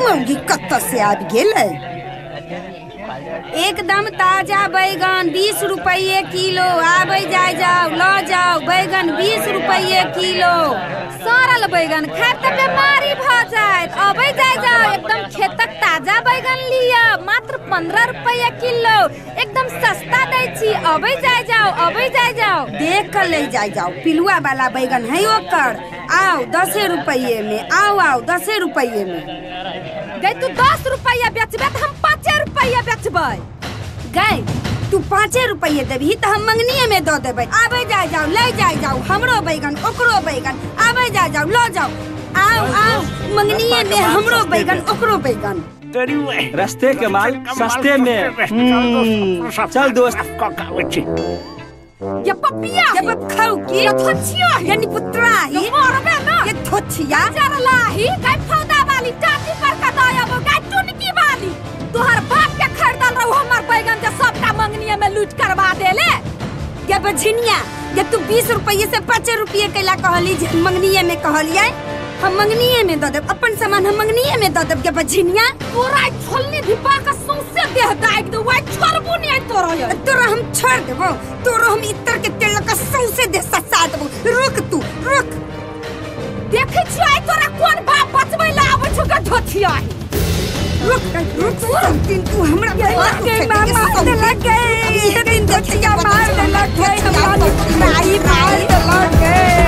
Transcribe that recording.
मौगी कतऽ से आबि गेलै? एकदम ताजा बैगन 20 रुपये किलो। आबै जाय जाओ, लऽ जाओ बैगन 20 रुपये किलो। सड़ल बैगन खायब तऽ बीमारी भऽ जायत। अबै जाय जाओ, एकदम खेतक ताजा बैगन लिअ, मात्र 15 रुपये किलो। एकदम सस्ता दै छी। अबै जाय जाओ, अबै जाय जाओ। देख कऽ ले जाय जाओ, पिलुआ वाला बैगन है ओकर। आओ 10 रुपये में, आओ आओ 10 रुपये में। गई तू 10 रुपया बेचबे तऽ हम 5 रुपया बेचबै। गई तू 5 रुपये देबही तऽ हम मंगनिये में दऽ देबै। आबै जाय जाओ, ले जाय जाओ, हमरो बैगन ओकरो बैगन। आबै जाय जाओ, लऽ जाओ, आओ आओ मंगनिये में हमरो बैगन ओकरो बैगन। रस्ते के माल सस्ते में। चल दोस्त। ये पपिया ये बखाऊ की ये थोछिया ये निपुत्रा ही मारबे ना ये थोछिया चरला ही गाय फौदा वाली टाटी पर का दयाबो गाय टुनकी वाली। तोहर बाप के खरीदल रहू हमर बैगन जे सबटा मंगनिये में लूट करवा देले। ये बझिनिया ये तू 20 रुपये से 5 रुपये कैला कहली जे मंगनिये में कहलियै। हम मंगनिये में the देब अपन सामान, हम मंगनिये में the देब। ये बझिनिया तोरा छोलनी धिपा के सौंसे देह दाग दे, वाइ छोड़बो नै तोरा। तोरा हम छोड़ देबो, तोरा हम इतर के तेल के सौंसे देह ससा देबो। रुक तू रुक, देखै छियै आइ तोरा कोन बाप बचबै ला आबै छौ गे धोथिया। रुक रुक तीन तू हमरा मार देलक गे, ये दिन धोथिया मार देलक गे, हमरा माई मार देलक गे।